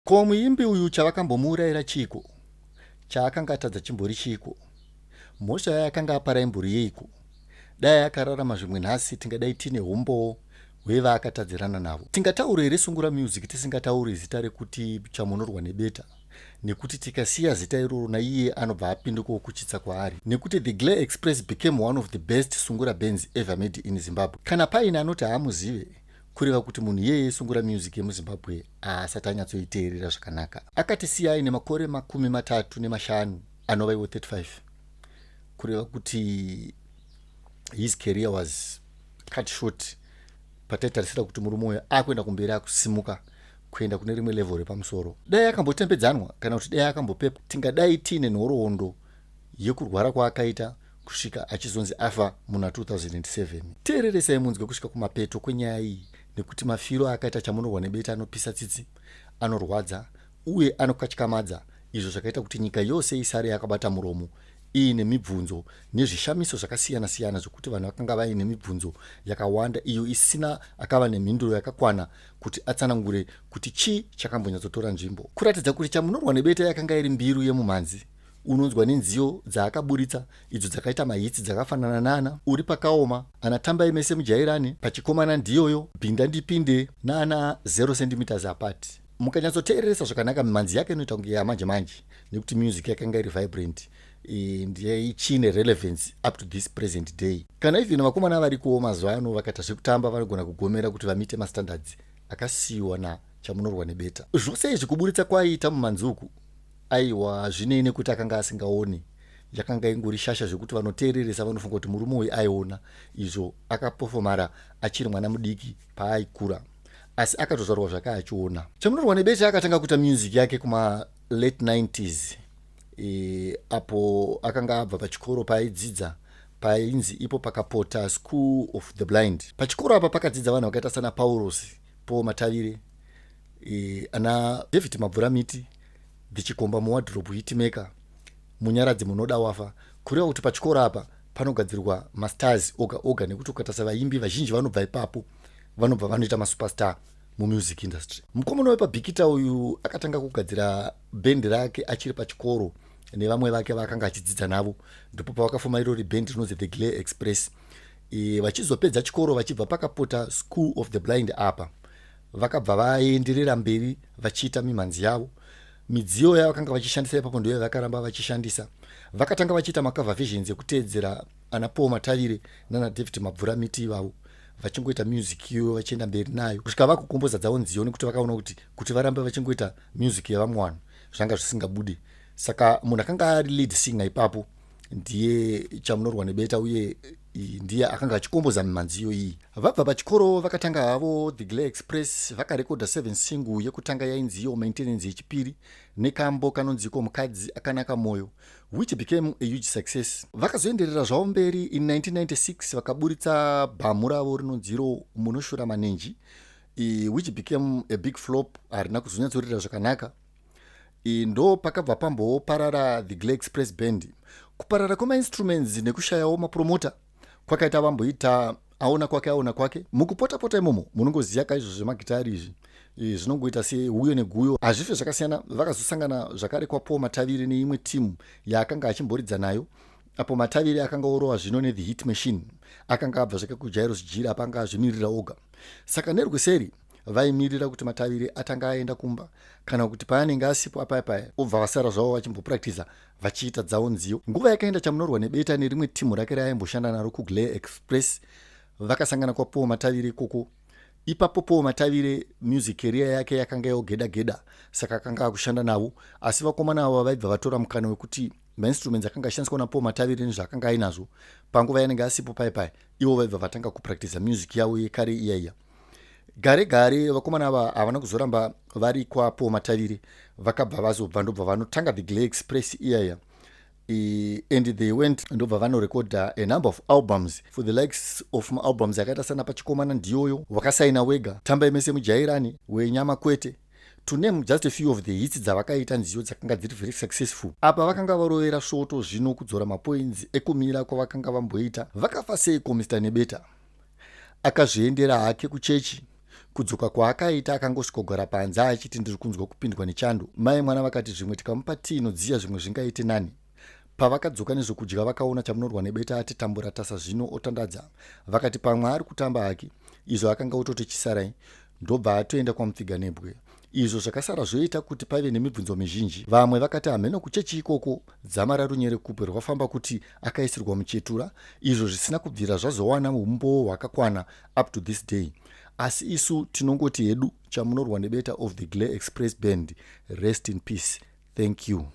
Ko muimbi uyu chavakambomuurayira chiiko? Chaakanga atadza chimbori chiiko? Mhosva yaakanga apara imbori yeiko? Dai akararama zvimwe nhasi tingadai tiine humbowo hwevaakatadzirana navo. Tingataure here Sungura Music tisingatauri zita rekuti Chamunorwa Nebeta? Nekuti tikasiya zita iroro naiye anobva apindukawo kuchitsa kwaari. Nekuti The Glare Express became one of the best Sungura bands ever made in Zimbabwe. Kana paine anoti haamuzive, kureva kuti munhu iyeye Sungura Music yemuZimbabwe haasati anyatsoiteerera zvakanaka. Akatisiya aine makore 35 anova iwo 35 kureva kuti his career was cut short pataitarisira kuti murume uyo akuenda kumberi akusimuka kuenda kune rimwe level repamusoro. Dai akambotembedzanwa kana kuti dai akambopepa tingadai tiine nhoroondo yekurwara kwaakaita kusvika achizonzi afa muna 2007. Teereresai munzwe kusvika kumapeto kwenyaya iyi nekuti mafiro aakaita Chamunorwa Nebeta anopisa tsitsi, anorwadza uye anokatyamadza izvo zvakaita kuti nyika yose isare yakabata muromo iine mibvunzo nezvishamiso zvakasiyana-siyana zvekuti vanhu vakanga vaine mibvunzo yakawanda iyo isina akava nemhinduro yakakwana kuti atsanangure kuti chii chakambonyatsotora nzvimbo. Kuratidza kuti Chamunorwa Nebeta yakanga iri mbiru yemumhanzi unonzwa nenziyo dzaakaburitsa idzo dzakaita mahits dzakafanana naana Uri Pakaoma, ana Tambai Mese Mujairane, Pachikomana Ndiyoyo, Pinda Ndipinde naana Zero Centimeters Apart. Mukanyatsoteereresa zvakanaka mimhanzi yake inoita kunge yamanje manje nekuti music yakanga iri vibrant and ichine relevance up to this present day. Kana even vakomana varikowo mazuva ano vakaita zvekutamba vanogona kugomera kuti vamite mastandards akasiyiwa naChamunorwa Nebeta. Zvose izvi kuburitsa kwaaiita mumhanzi uku Aiwa hazvinei nekuti akanga asingaoni, yakanga ingori shasha zvekuti vanoteereresa vanofunga kuti murume uyu aiona izvo akapofomara achiri mwana mudiki paaikura asi akatozvarwa zvake achiona. Chamunorwa Nebete akatanga kuita music yake kuma late 90s e, apo akanga abva pachikoro paaidzidza painzi ipo pakapota School of the Blind. Pachikoro apa pakadzidza vanhu vakaita sana Paurosi Paul Matavire, e, ana David Mabvuramiti, The Chikomba muWardrobe Hitmaker, Munyaradzi Munodawafa. Kureva kuti pachikoro apa panogadzirwa mastars oga oga nekuti ukatarisa vaimbi vazhinji vanobva ipapo vanobva vanoita masuperstar mumusic industry. Mukomana wepaBikita uyu akatanga kugadzira bhendi rake achiri pachikoro nevamwe vake vaakanga achidzidza navo ndipo pavakafoma irori bhendi rinonzi The Glare Express. E, vachizopedza chikoro vachibva pakapota School of the Blind apa Vakabva vaenderera mberi vachiita mimhanzi yavo. Midziyo yavakanga vachishandisa ipapo ndiyo yavakaramba vachishandisa. Vakatanga vachiita macover versions ekuteedzera ana Paul Matavire nana David Mabvuramiti ivavo vachingoita music iyoyo vachienda mberi nayo kusvika vakukomboza dzavo nziyo nekuti vakaona kuti kuti varambe vachingoita music yevamwe vanhu zvanga zvisingabude. Saka munhu akanga ari lead singer ipapo ndiye Chamunorwa Nebeta uye ndiye akanga achikomboza mimhanzi iyoyi. Vabva pachikoro vakatanga havo The Glare Express vakarekodha 7 single yekutanga yainzi iyo Maintenance yechipiri nekambo kanonzi iko Mukadzi Akanaka Moyo which became a huge success. Vakazoenderera zvavo mberi in 1996 vakaburitsa bhamu ravo rinonzi iro Munoshura Manenji which became a big flop harina kuzonyatsorira zvakanaka. Ndo pakabva pamboparara The Glare Express Band. Kuparara kwemainstruments nekushayawo mapromota kwakaita vamboita aona kwake aona kwake mukupota pota imomo munongoziva kaizvo zvemagitari izvi zvinongoita sehuyo neguyo hazvife zvakasiyana. Vakazosangana zvakare kwaPaul Matavire neimwe timu yaakanga achimboridza nayo apo Matavire akanga orova zvino nethe Hit Machine akanga abva zvake kuJairos Jiri apa anga azvimirira oga. Saka nerweseri vaimirira kuti Matavire atanga aenda kumba kana kuti paanenge asipo apaya paya obva vasara zvavo vachimbopractiza vachiita dzavo nziyo. Nguva yakaenda Chamunorwa Nebeta nerimwe timu rake raaimboshanda naro kuGlare Express vakasangana kwaPaul Matavire ikoko. Ipapo Paul Matavire music career yake yakanga yogeda geda saka akanga akushanda navo asi vakomana ava vaibva vatora mukana wekuti mainstruments akanga ashandiswa naPaul Matavire nezvaakanga ainazvo panguva yanenge asipo pai pai ivo vaibva vatanga kupractiza music yavo yekare iya iya. Gare gare vakomana ava havana kuzoramba vari kwaPaul Matavire vakabva vazobva ndobva vanotanga The Glare Express iyaya and they went ndobva vanorekodha a number of albums for the likes of maalbums akaita sana Pachikomana Ndiyoyo, Wakasaina Wega, Tambai Mese Mujairani, Wenyama Kwete, to name just a few of the hits dzavakaita nziyo dzakanga dziri very successful. Apa vakanga varovera svoto zvino kudzora mapoints ekumira kwavakanga vamboita. Vakafa seiko Mr Nebeta? Akazviendera hake kuchechi. Kudzoka kwaakaita akangosvikogara panze achiti ndiri kunzwa kupindwa nechando. Mai mwana vakati zvimwe tikamupa tii inodziya zvimwe zvingaite nani. Pavakadzoka nezvokudya vakaona Chamunorwa nebeta ati tambura tasa zvino otandadza. Vakati pamwe ari kutamba hake izvo akanga ototi chisarai ndobva atoenda kwamupfiga nebwe. Izvo zvakasara zvoita kuti pave nemibvunzo mizhinji. Vamwe vakati hameno kuchechi ikoko dzamara runyerekupe rwafamba kuti akaisirwa muchetura izvo zvisina kubvira zvazowana umbowo hwakakwana up to this day. Asi isu tinongoti hedu Chamunorwa nebeta of the Glare Express Band rest in peace. Thank you.